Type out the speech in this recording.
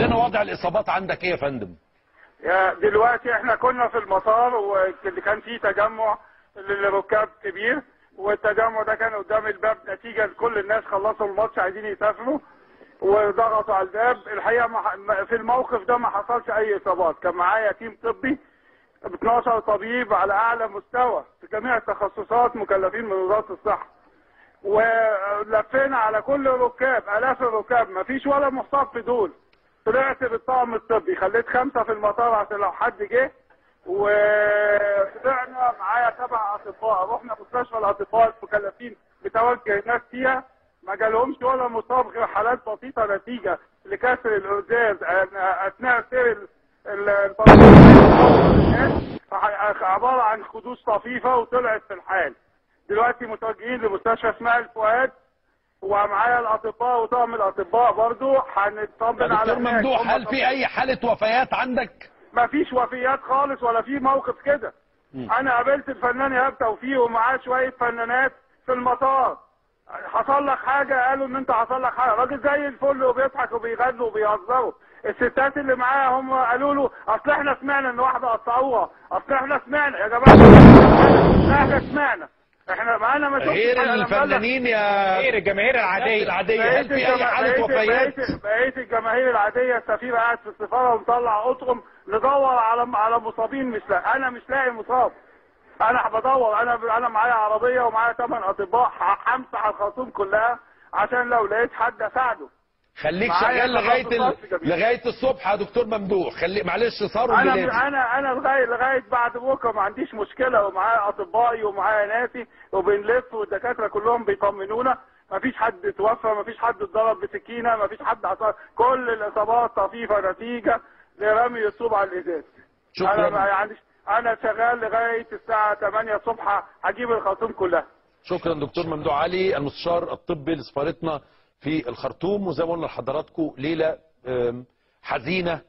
لنا وضع الاصابات عندك ايه يا فندم؟ يا دلوقتي احنا كنا في المطار واللي كان فيه تجمع للركاب كبير، والتجمع ده كان قدام الباب نتيجة لكل الناس خلصوا الماتش عايزين يسافروا وضغطوا على الباب. الحقيقة في الموقف ده ما حصلش اي اصابات، كان معايا team طبي 12 طبيب على اعلى مستوى في جميع التخصصات مكلفين من وزارة الصحة، ولفينا على كل الركاب، الاف الركاب، ما فيش ولا مصاب في دول. طلعت بالطاقم الطبي، خليت 5 في المطار عشان لو حد جه، وطلعنا معايا 7 اطباء، رحنا مستشفى الاطباء المكلفين بتوجه الناس فيها، ما جالهمش ولا مصاب غير حالات بسيطة نتيجة لكسر الازاز اثناء سير عبارة عن خدوش طفيفة وطلعت في الحال. دلوقتي متوجهين لمستشفى اسمها الفؤاد، ومعايا الاطباء وطاقم الاطباء برضو هنطمن على دكتور ممدوح. هل في اي حاله وفيات عندك؟ ما فيش وفيات خالص ولا في موقف كده. انا قابلت الفنان ايهاب توفيق ومعاه شوية فنانات في المطار، حصل لك حاجة؟ قالوا ان انت حصل لك حاجة. راجل زي الفل وبيضحك وبيغنوا وبيهزروا. الستات اللي معاه هم قالوا له اصل احنا سمعنا ان واحدة قطعوها، اصل احنا سمعنا يا جماعة، احنا سمعنا، احنا معانا ما شفتش غير الفنانين يا غير الجماهير العادية. هل في اي حاله وفيات؟ بقية الجماهير العادية السفير قاعد في السفارة ومطلع اطقم ندور على مصابين، مش لا انا مش لاقي مصاب. انا بدور، انا معايا عربية ومعايا 8 اطباء، همسح الخرطوم كلها عشان لو لقيت حد اساعده. خليك شغال لغاية الصبح يا دكتور ممدوح، خلي معلش صاروا انا لغاية بعد بكره ما عنديش مشكلة، ومعايا اطبائي ومعايا ناسي وبنلف، والدكاتره كلهم بيطمنونا، ما فيش حد توفى، ما فيش حد اتضرب بسكينة، ما فيش حد حصل، كل الاصابات طفيفة نتيجة لرمي الطوب على الازاز. شكرا. انا ما عنديش، انا شغال لغاية الساعة 8 الصبح هجيب الخرطوم كلها. شكرا دكتور ممدوح علي المستشار الطبي لسفارتنا في الخرطوم. وزي ما قلنا لحضراتكم ليلة حزينة